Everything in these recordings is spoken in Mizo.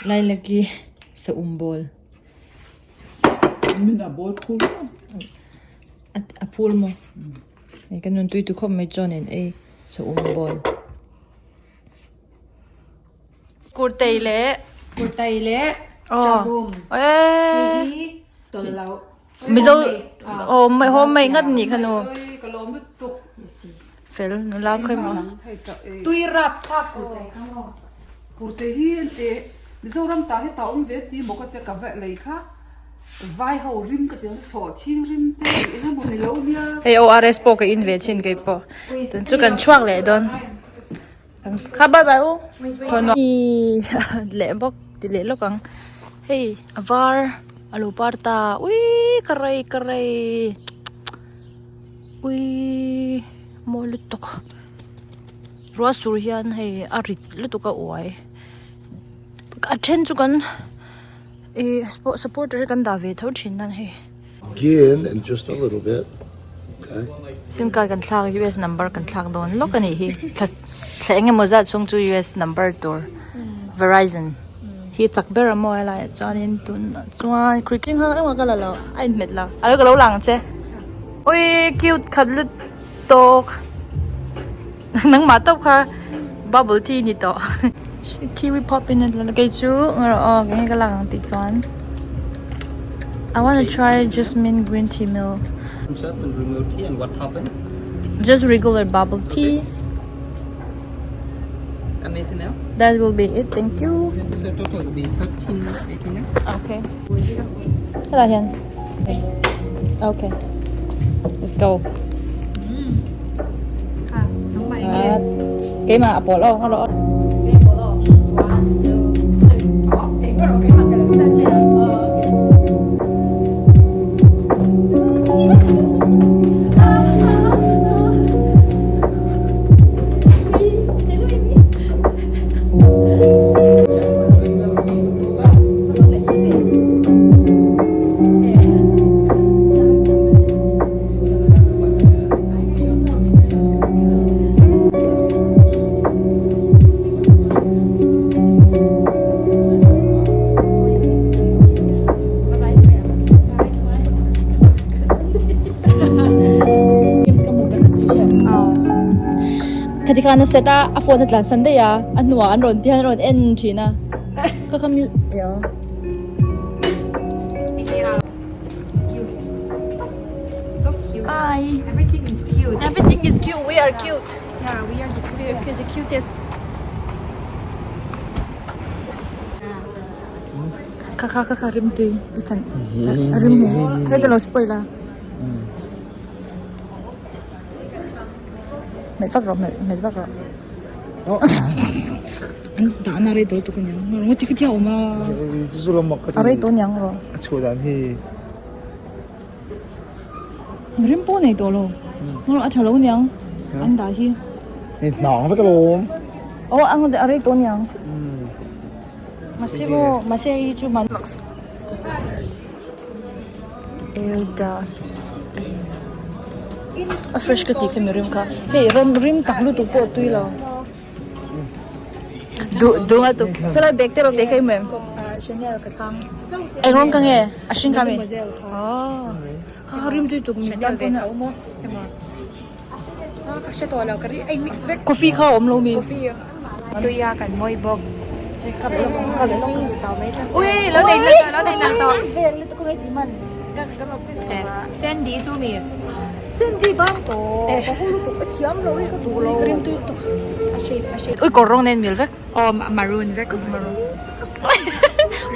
Lailaki saum bawl. Min a bawl phul maw? A phul maw? Hei ka nun tui tu khawp mai chuan in ei saum bawl. Kurtei leh Kurtei leh Chahum. Hei hi tawlh loh. Mizo aw home made ngat nih kha nu. Fel nula khawi maw. Tui rap thlak kurtei kha maw. Kurtei hi ente Mizoram ta hi ta awm ve ti maw ka tia ka veh lei kha vai ho rim ka ti ang sawhthing rim te eng emaw ni lo nia. Hei ORS pawh ka in ve chin kei pawh. Tun chu kan chhuak leh dawn. Kha bye bye u. Thawn leh bawk ti leh lawk ang. Hei a var a lo par ta ui ka rei ka rei ui mawi lutuk ruah sur hian hei a rit lutuk a uai a then chu kan ih supporter hi kan dah ve tho thin a hei. Again in just a little bit okay. Sim card kan thlak US number kan thlak dawn lawk a nih hi thla thla eng emaw zat chhung chu US number tur Verizon hi chak ber a maw helai ah chuanin tunah chuan cricket nghak emaw ka la lo a inhmet lo a lo ka lo lang ang che ui cute khat lut tawk nangmah tawp kha bubble tea ni tawh kiwi pop in a kei chu aw eng nge ka lak ang tih chuan I want to try jasmine green tea milk just regular bubble tea that will be it thank you okay helai hian okay let's go. Keimah a pawl aw nga rawh. Khati khan a set a a phone a tlan san daih a a hnuah an rawn ti hian an rawn en thin a ka ka So cute. Hi. Everything is cute. Everything is cute. We are cute. Yeah, we are the cutest. We are the cutest. Kha kha kha kha rim tui i than rim ne hei te lo spoil a meh vak rawh meh meh vak rawh an dahna rei dawl tuk aniang ngawt ngawt hi khitiang a awm a a rei tawh aniang rawh a chhuah dan hi rim pawh nei tawh lo ngawt a tha lo aniang an dah hi hei hnang vek alawm aw ang a rei tawh aniang mahse maw mahse hei chu man Eldas a fresh ka tih kha mi rim kha hei ram rim tak lutuk pawh a tui lo duh duh a tuk saw lai bag te rawh teh kha i hmu em eng rawng ka nge a hring kha mi aw rim tui tuk mi tan pawn a coffee kha a awm lo mi. Tuia kan mawi bawk. Ui lo nei nalh tawh lo nei nalh tawh. Sandy chu mi. Sandy bang tawh ka hu lutuk a thiam lo hi ka duh lo. Ka rim tui tuk a shape a shape. Ui kawr rawng nen mil vek. Aw maroon vek. Maroon.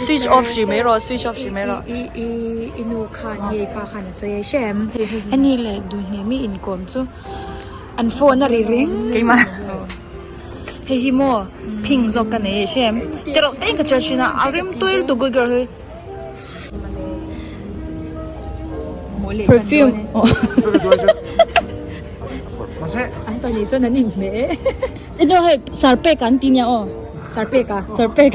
Switch off hri mai rawh switch off hri mai rawh. I i i nu khan hei pa khan a sawi a hre em. Ani leh duhnem i inkawm chu an phone a ri reng. Keimah. Hei hi maw phing zawk ka nei hre em tiraw te ka chhiar thin a a rim tui lutuk good girl hi perfume an pahnih chuan an inhmeh eno hei sarpek an ti nia aw sarpek a sarpek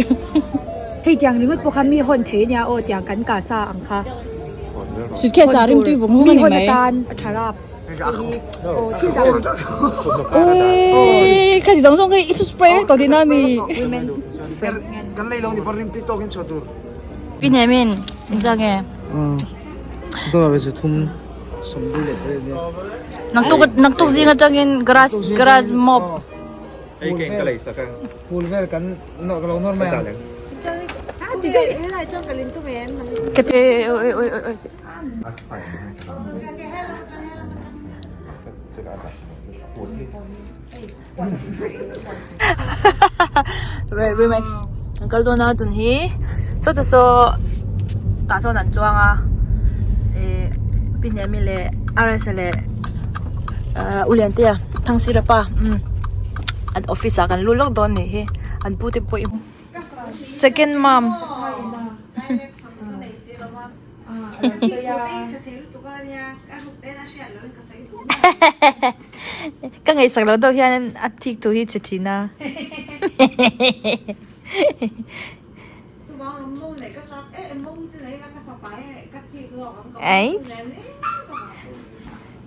hei tiang ringawt pawh kha mi hawn thei ania aw tiang kan kah sa ang kha suitcase ah rim tui vawng vawng a mi ni hawn mai atan a tha rap. Ui, kha ti zawng zawng khi i spray vek tawh tihna ami? Kan lei lo ni pawn rimtui tawkin chhuah tur. Pi hnemin engzah nge? Dollar chu thum 48 nia. Naktuk naktuk zing atangin garage garage mop. Hei ke ka lei sak a. Phul vel kan nawh ka lo nawr mai ang. Ka te oi oi oi oi. Remix an kal dawn a tun hi sawta saw tah sawn an chuang a ih pi Hnemi leh RS leh ahh u Liantea Thangsira pa umm an office ah kan lut lawk dawn nih hi an pu te pawh i second mom. Ka ngaihsak loh deuh hian a thik thu hi chhe thin a.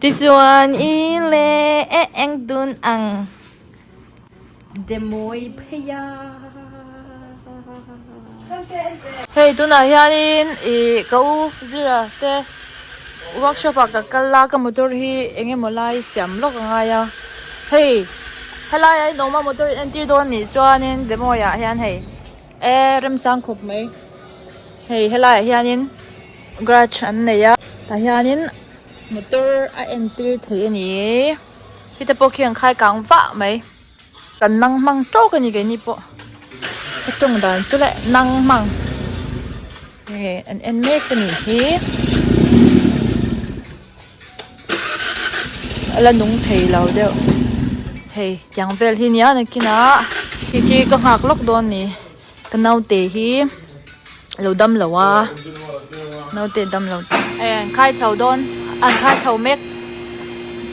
Tichuan i le e eng dun ang demawi phei a. Hei tunah hianin ih ka u zira te workshop ah ka kal a ka motor hi eng emaw lai siam lawk a ngai a hei helai ah in awm a motor in entir dawn nih chuanin demawi ah hian hei e remchang khawp mai hei helai ah hianin garage an nei a tah hianin motor a entir theih a ni heta pawh khi an khai kang vah mai. Kan nang hmang tawk a ni keini pawh ka tawng dan chu leh nang hmang nge an en mek a nih hi a la nung thei lo deuh hei tiang vel hi nia nakinah khi khi ka nghak lawk dawn a ni ka naute hi a lo dam lo a naute dam lo hei an khai chho dawn an khai chho mek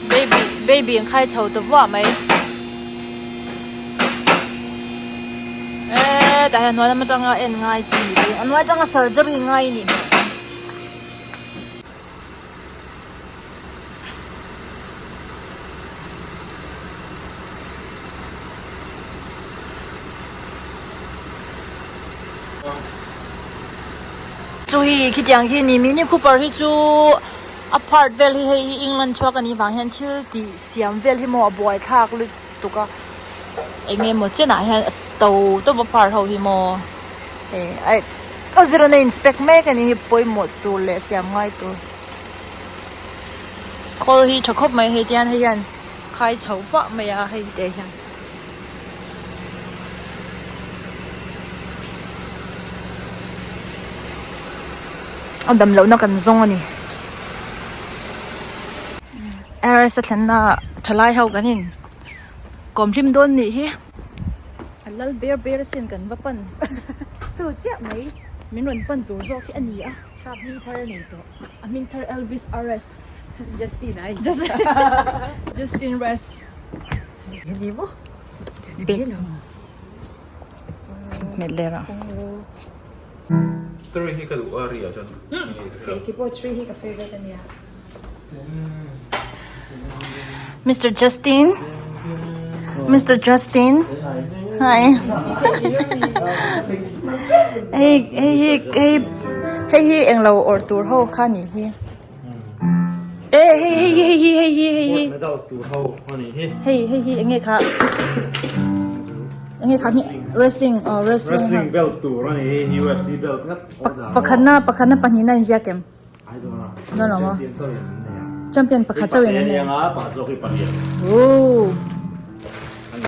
baby baby an khai chho ta vuah mai eee tah hian hnuai lam atanga en ngai chi ni a hnuai atanga surgery ngai a nih hmel. Chu hi khitiang khi ni mini cooper hi chu a part vel hi hei hi England chhuak anih vang hian thil tih siam vel hi maw a buai thlak lutuk a eng emaw chenah hian a to tawp a part ho hi maw hei ai a zir an a inspect mek anih hi pawimawh tur leh siam ngai tur khawl hi tha khawp mai hei tian hei hian khai chho vah mai a hei te hian. A dam lohna kan zawng a ni RS a thlenna thalai ho kan in kawm hlim dawn nih hi a lal ber ber asin kan va pan chu chiah mai min rawn pan tur zawk hi a ni a sap hming thar a nei tawh a hming thar Elvis RS Justin ai Justin Rest. Mister Justin Mister Justin hi hei hei hi hei hei hi englo awrh tur ho kha nih hi. E hei hei hei hi hei hi hei hi hei hei hi enge kha enge kha wrestling oh wrestling wrestling belt tur ani hi UFC belt ngat pakhatna pakhatna pahnihna in ziak em I don't know no no champion pakhat chauhin an nei a pakhat zawk hi palian oh.